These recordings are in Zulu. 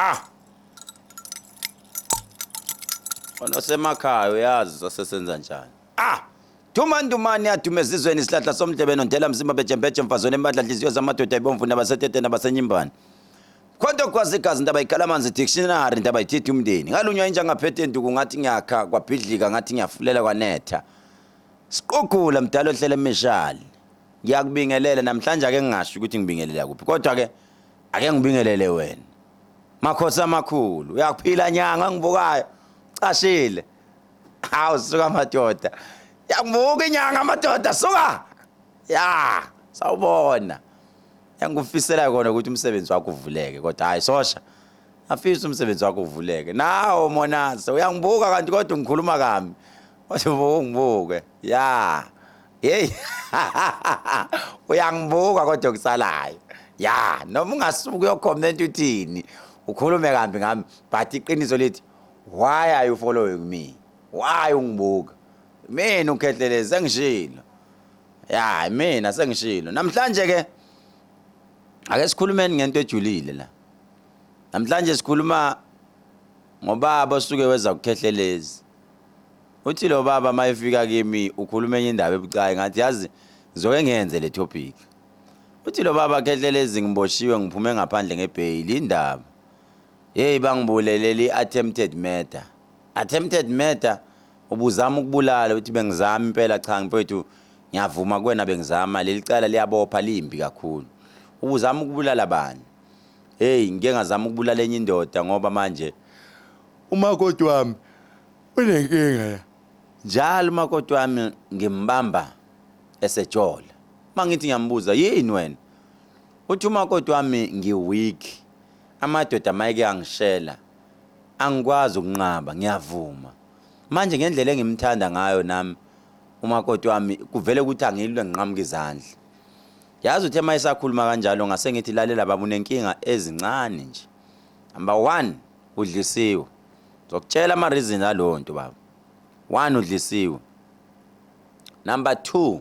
Ah. Onosemakhaya uyazi sasesenza njani. Ah. Duma ndumane yaduma ezizweni isihlahla somdlebe nondela mzimba bejembeje mfazweni embadla nhliziyo zamadoda ibomvu nabasetete nabasenyimbane. Khonto kwazi igazi ndaba ikhala amanzi dictionary ndaba ithethe umndeni. Ngalunywa inja ngaphethe induku ngathi ngiyakha kwabhidlika ngathi ngiyafulela kwanetha. Siqugula mdala ohlele emishali. Ngiyakubingelela namhlanje ake ngingasho ukuthi ngibingelela kuphi kodwa ke ake ngibingelele wena. Makhosi amakhulu uyakuphila nyanga ngibukayo cashile. Hawu suka madoda. Yakubuka inyanga madoda suka. Ya sawubona. Engikufisela kona ukuthi umsebenzi wakho uvuleke kodwa hayi sosha. Afisa umsebenzi wakho uvuleke. Nawo monase uyangibuka kanti kodwa ngikhuluma kami. Kodwa ungibuke. Ya. Hey. Uyangibuka kodwa kusalayo. Ya, noma ungasuka uyocomment uthini. Ukhulume kambi ngami but iqiniso lithi why are you following me? Why ungibuka? Mina ukhehlelezi sengishilo. Ya, mina sengishilo. Namhlanje ke ake sikhulumeni ngento ejulile la. Namhlanje sikhuluma ngobaba osuke weza kukhehlelezi. Uthi lo baba uma efika kimi ukhuluma enye indaba ebucayi ngathi yazi ngizoke ngiyenze le topic. Uthi lo baba khehlelezi ngiboshiwe ngiphume ngaphandle ngebheyili indaba. Hey bangibulelela i-attempted murder. Attempted murder ubuzama ukubulala uthi bengizama impela cha mfowethu ngiyavuma kuwena bengizama leli cala liyabopha limbi kakhulu. Ubuzama ukubulala bani? Hey ngike ngazama ukubulala enye indoda ngoba manje umakoti wami unenkinga la. Njalo umakoti wami ngimbamba esejola. Uma ngithi ngiyambuza yini wena? Uthi umakoti wami ngi-weak. Amadoda mayeke angishela angikwazi ukunqaba ngiyavuma. Manje ngendlela engimthanda ngayo nami umakoti wami kuvele ukuthi angilwe nginqamuka izandla. Yazi uthe uma esakhuluma kanjalo ngase ngithi lalela baba unenkinga ezincane nje. Number 1 udlisiwe. Ngizokutshela ama reasons alowo nto baba. 1 udlisiwe. Number 2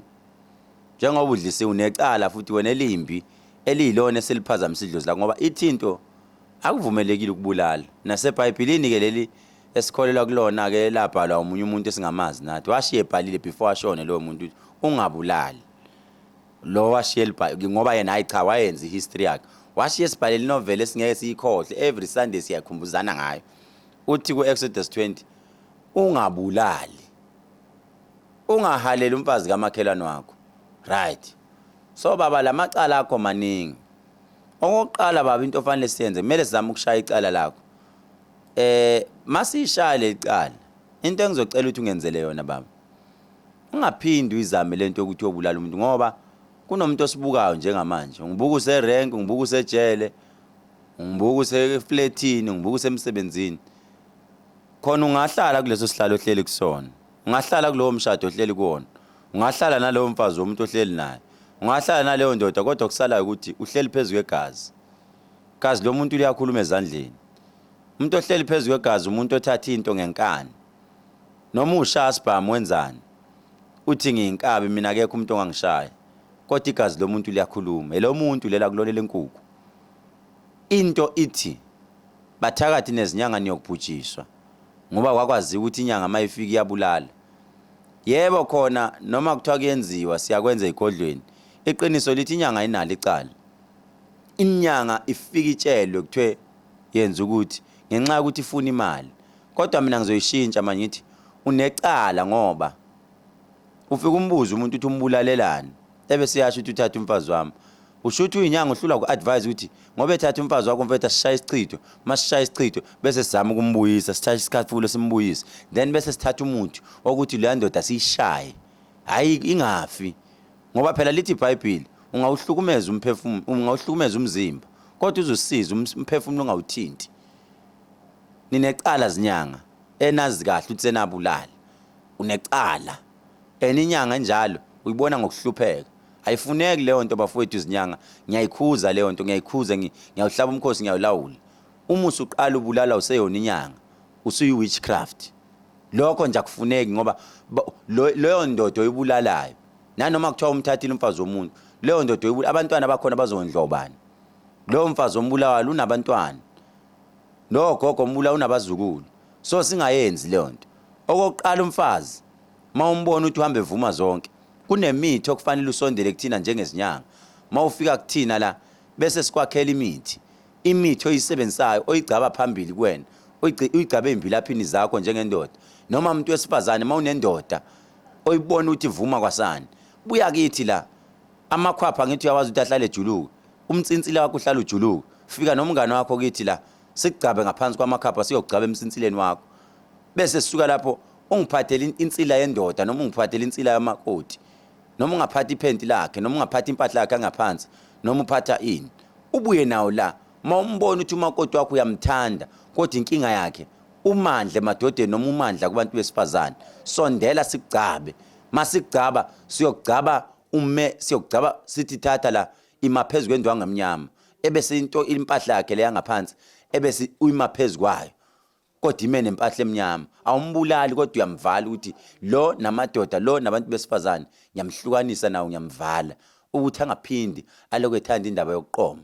njengoba udlisiwe unecala futhi wena elimbi eliyilona eseliphazamisa idlozi lakho ngoba ithi into akuvumelekile ukubulala. NaseBhayibhelini ke leli esikholelwa kulona ke labhalwa omunye umuntu esingamazi nathi washiye ebhalile before ashone lowo muntu ukuthi ungabulali. Lo washiye libhayibheli ngoba yena hayi cha wayenza ihistory yakhe. Washiye esibhalele inoveli esingeke siyikhohle every Sunday siyakhumbuzana ngayo. Uthi ku-Exodus 20 ungabulali. Ungahaleli umfazi kamakhelwane wakho. Right. So baba lamacala akho maningi. Okokuqala baba into ofanele siyenze kumele sizame ukushaya icala lakho. Eh masishaya lecala into engizocela ukuthi ungenzele yona baba. Ungaphindi uyizame lento yokuthi uyobulala umuntu ngoba kunomuntu osibukayo njengamanje. Ungibuka userenk, ungibuka usejele, ungibuka usefletini, ungibuka usemsebenzini. Khona ungahlala kuleso sihlalo ohleli kusona. Ungahlala kulowo mshado ohleli kuwona. Ungahlala nalowo mfazi womuntu ohleli naye. Ungahlala naleyo ndoda kodwa kusalayo ukuthi uhleli phezu kwegazi. Gazi lomuntu liyakhuluma ezandleni. Umuntu ohleli phezu kwegazi umuntu othatha into ngenkani. Noma ushaya sibhamu wenzani? Uthi ngiyinkabi mina akekho umuntu ongangishaya. Kodwa igazi lomuntu liyakhuluma. Elomuntu lela kulona lenkukhu. Into ithi bathakathi nezinyanga niyokubhujiswa ngoba kwakwaziwa ukuthi inyanga mayifika iyabulala. Yebo khona noma kuthiwa kuyenziwa siyakwenza ezigodlweni. Iqiniso lithi inyanga ayinalo icala. Inyanga ifika itshelwe kuthiwe yenza ukuthi ngenxa yokuthi ifuna imali. Kodwa mina ngizoyishintsha manje ngithi unecala ngoba ufike umbuze umuntu ukuthi umbulalelani ebese yasho ukuthi uthatha umfazi wami. Usho ukuthi uyinyanga uhlulwa ku-advise ukuthi ngoba ethatha umfazi wakho mfethu asishaye isichitho, masishaya isichitho bese sizama ukumbuyisa, sithathe isikhafulo simbuyise. Then bese sithatha umuthi wokuthi leya ndoda siyishaye. Hhayi ingafi. Ngoba phela lithi iBhayibheli ungawuhlukumeza umphefumulo, ungawuhlukumeza umzimba kodwa uzusiza umphefumulo ungawuthinti. Ninecala zinyanga enazi kahle ukuthi senabulala. Unecala. And inyanga enjalo uyibona ngokuhlupheka. Ayifuneki leyo nto bafowethu izinyanga. Ngiyayikhuza leyo nto, ngiyayikhuza, ngiyawuhlaba umkhosi, ngiyawulawula. Uma usuqala ubulala useyona inyanga, usuyi-witchcraft. Lokho nje akufuneki ngoba leyo ndoda oyibulalayo nanoma kuthiwa umthathile umfazi womuntu, leyo ndoda oyibulala abantwana bakhona bazondla ubani? Lowo mfazi ombulawayo unabantwana. Lo gogo umbula unabazukulu. So singayenzi leyo nto. Okokuqala umfazi uma umbona ukuthi uhamba evuma zonke, kunemithi okufanele usondele kuthina njengezinyanga. Uma ufika kuthina la bese sikwakhela imithi. Imithi oyisebenzisayo oyigcaba phambili kuwena, uyigcabe ey'mbilaphini zakho njengendoda. Noma umuntu wesifazane uma unendoda oyibona ukuthi ivuma kwasani, buya kithi la. Amakhwapha ngithi uyawazi ukuthi ahlale ejuluka. Umnsinsila wakho uhlala ujuluka. Fika nomngane wakho kithi la, sikugcabe ngaphansi kwamakhapha siyokugcaba emnsinsileni wakho. Bese sisuka lapho ungiphathele insila yendoda noma ungiphathele insila yamakoti. Noma ungaphatha iphenti lakhe noma ungaphatha impahla yakhe angaphansi noma uphatha ini. Ubuye nawo la. Uma umbona ukuthi umakoti wakho uyamthanda kodwa inkinga yakhe umandla emadodeni noma umandla kubantu besifazane. Sondela sikugcabe. Masikugcaba siyokugcaba ume siyokugcaba sithi thatha la ima phezu kwendwangu emnyama ebese into impahla yakhe leya ngaphansi ebese uyima phezu kwayo kodwa ime nempahla emnyama awumbulali kodwa uyamvala ukuthi lo namadoda lo nabantu besifazane ngiyamhlukanisa nawo ngiyamvala ukuthi angaphindi alokhu ethanda indaba yokuqoma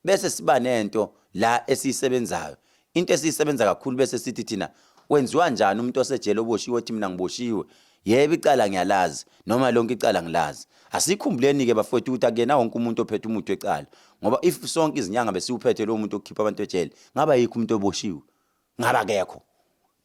bese siba nento la esiyisebenzayo into esiyisebenza kakhulu bese sithi thina wenziwa njani umuntu osejele oboshiwe othi mina ngiboshiwe yebo icala ngiyalazi noma lonke icala ngilazi asikhumbuleni ke bafowethu ukuthi akuyena wonke umuntu ophethe umuthi wecala ngoba if sonke izinyanga besiwuphethe lo muntu okhipha abantu ejele ngaba yikho umuntu oboshiwe ngaba kekho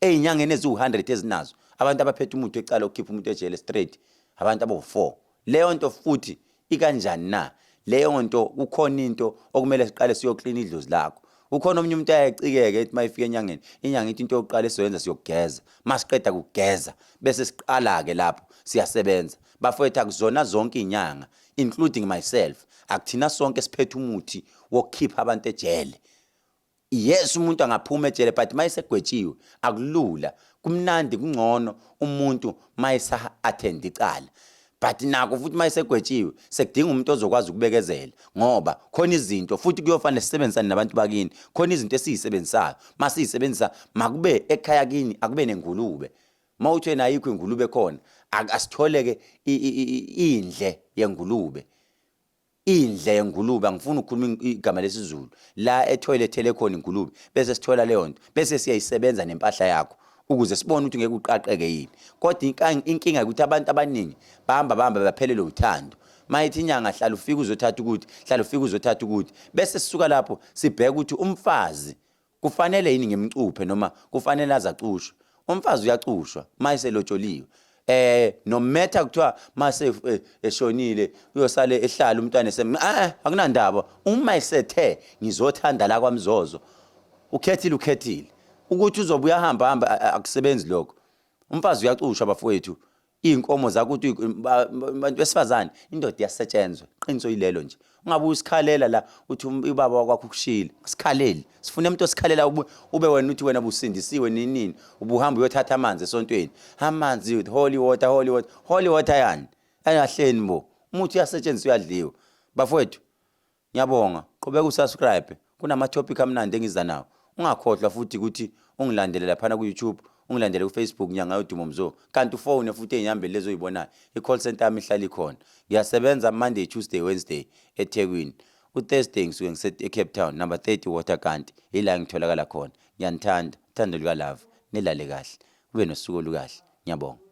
Ey'nyangeni eziwu-100 ezinazo, abantu abaphethe umuthi wecala okukhipha umuntu ejele straight, abantu abawu-4. Leyo nto futhi ikanjani na? Leyo nto kukhona into okumele siqale siyoklina idlozi lakho. Ukhona omunye umuntu ayecikeke ethi uma efika enyangeni, inyanga ithi into yokuqala esizoyenza siyokugeza. Uma siqeda kugeza, bese siqala-ke lapho siyasebenza. Bafowethu akuzona zonke iy'nyanga, including myself, akuthina sonke esiphethe umuthi wokukhipha abantu ejele. Yes umuntu angaphuma ejele but mayesegwetshiwe akulula kumnandi kungcono umuntu mayesa attend icala but nako futhi mayesegwetshiwe sekudinga umuntu ozokwazi ukubekezela ngoba khona izinto futhi kuyofanele sisebenzisane nabantu bakini khona izinto esiyisebenzisayo masiyisebenzisa makube ekhaya kini akube nengulube mawuthi wena ayikho ingulube khona asitholeke indle yengulube Indle yengulube angifuni ukukhuluma igama lesiZulu la ethoyilethele khona ingulube bese sithola leyo nto bese siyayisebenza nempahla yakho ukuze sibone ukuthi ngeke uqaqeke yini kodwa inkinga ukuthi abantu abaningi bahamba bahamba baphelelwe uthando mayithi inyanga hlala ufike uzothatha ukuthi hlala ufike uzothatha ukuthi bese sisuka lapho sibheka ukuthi umfazi Kufanele yini ngimcuphe noma kufanele aze acushwe? Umfazi uyacushwa uma eselotsholiwe. Eh no matter kuthiwa mase eh, eshonile uyosale ehlala umntwana esem eh akunandaba uma esethe ngizothanda la kwaMzozo ukhethile ukhethile ukuthi uzobuya hamba hamba akusebenzi lokho umfazi uyacushwa bafowethu Iy'nkomo zakho uthi bantu besifazane indoda iyasetshenzwa qiniso yilelo nje ungabe usikhalela la uthi ubaba wakwakho ukushile sikhaleli sifuna umuntu osikhalela ube wena uthi wena busindisiwe nini nini ubuhamba uyothatha amanzi esontweni amanzi with holy water holy water holy water yani angahleni bo umuthi uyasetshenziswa uyadliwa bafowethu Ngiyabonga, qhubeka usubscribe, kunama topic amnandi engiza nawo. Ungakhohlwa futhi ukuthi ungilandele laphana ku YouTube, ungilandele ku Facebook Nyanga Yodumo Mzo. Kanti ufone futhi ey'nyambeni lezi oyibonayo, i-call center yami ihlala ikhona. Ngiyasebenza Monday, Tuesday, Wednesday eThekwini. UThursday ngisuke ngise eCape Town, number 30 Waterkant, yila engitholakala khona. Ngiyanithanda, uthando luka love. Nilale kahle, ube nosuku olukahle. Ngiyabonga.